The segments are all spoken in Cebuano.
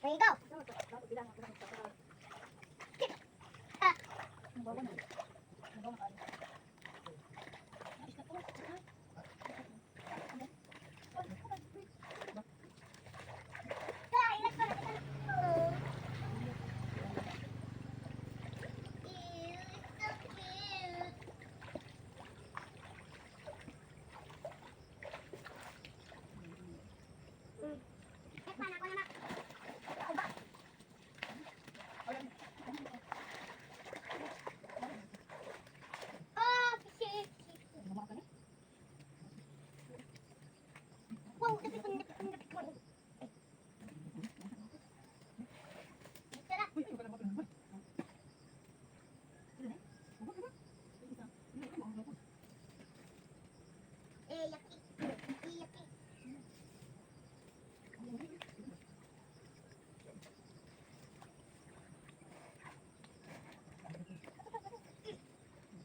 There you go. Ah. Tara, ilag pa na. Oh. Ew, it's so cute. Eh, paano ko na ma- Oh, shit. Wow, the big one, the big one, the big one. Dito na. Eh, yaki. Eh, yaki.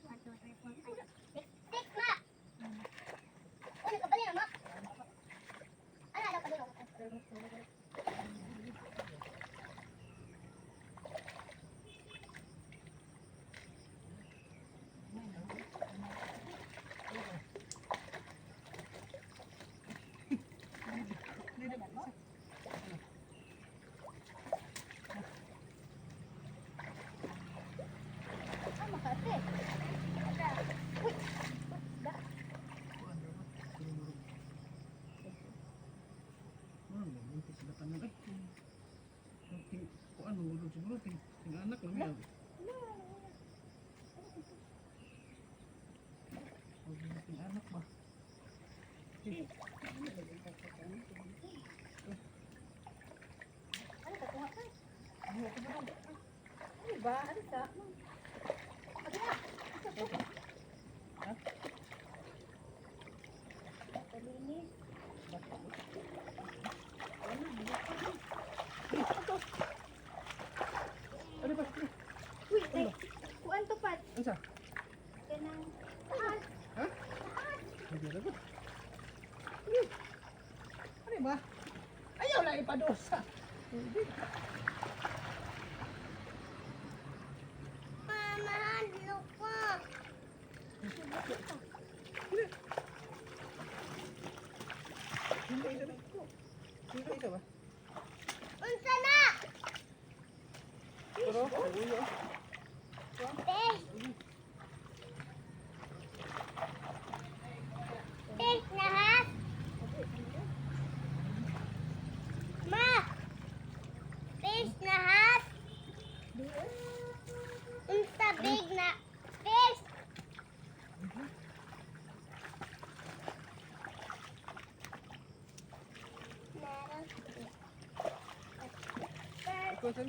One, two, three, four, five, six. Six, ma! Oh, nagkabali na, ma. Ano, ano, ano? Ah, makate. Uy! Da. Kuan mo siguro ting ting anak lang yan. Ting anak ba? Ano ka kuha ka? Ano ba? Ano sa? Ano na? Ha? Palinis. Ano ba? Uy, ay, kuan to pat. Unsa? Kanang taas. Ha? Hindi ra ba? Ano ba? Ayaw lang ipadosa. Hindi. Mama, handlo ko. Hindi isa ba? Hindi isa ba? Unsa na? Pero, uyo. Fish. Fish na ha? Ma! Fish na ha? Unsa big na fish? Meron. Ikaw san?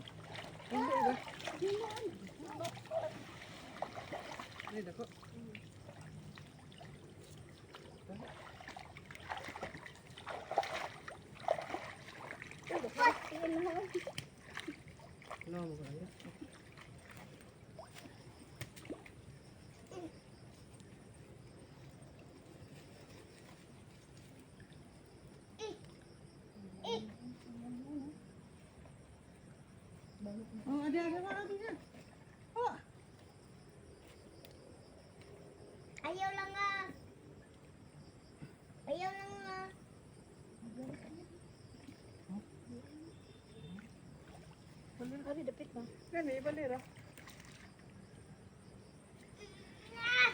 Hindi ba? Hindi dako. No, mo kaya. Eh, Oh, ada ada ada ada. Oh. Ayaw lang ah. Ayaw lang ah. Ari, dapit ba? Gani, balira. Ah!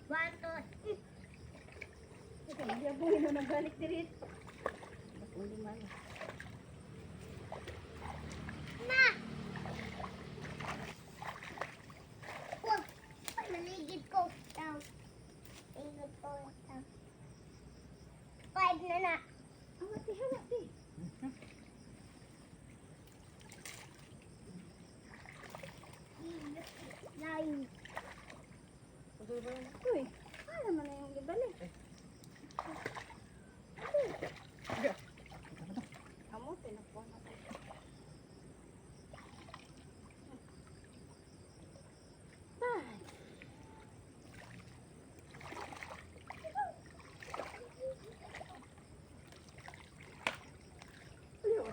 One, two, three. Hindi aboy na nabalik diri. Ulo man. Ma! Wag! Ay, maligid ko. Down. Maligid ko. Down. Five na na. Awa ti, hawa ti. Nine. Uy, para man na yung gibalik.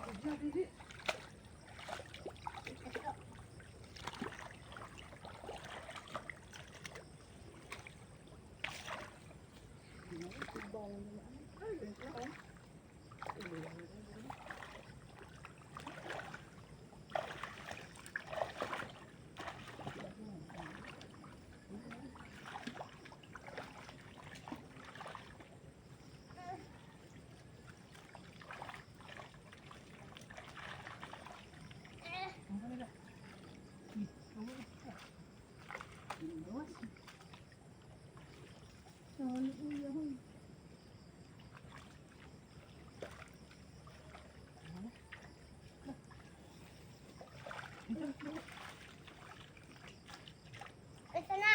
Di. Ito. Ito na.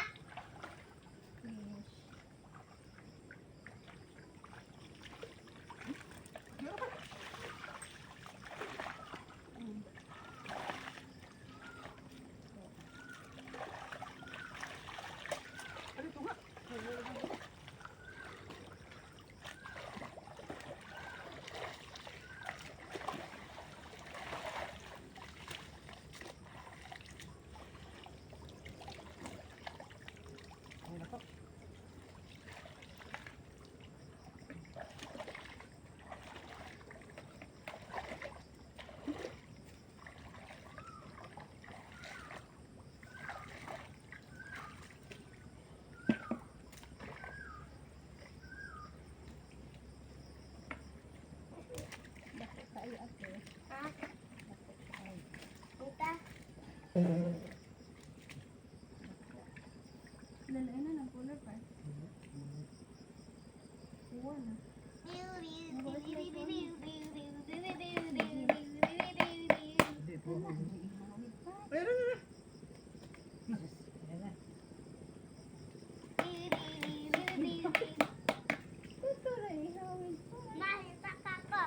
Ha? Ita. Lalain na ng color pa. Kuha na. Meron na. Ito rin, ihawin pa. Mahipapapa.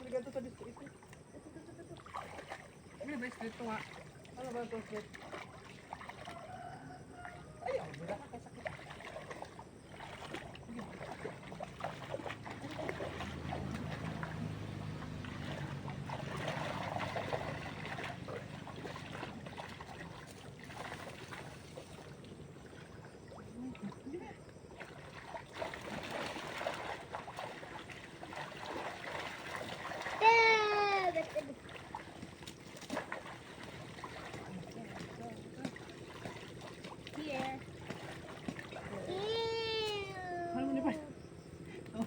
Obrigado, tô dito. Ano ba street to nga? Ano ba ito street? Ay, oh, wala ka sakit. Here. Ano mo ni pa? Oh.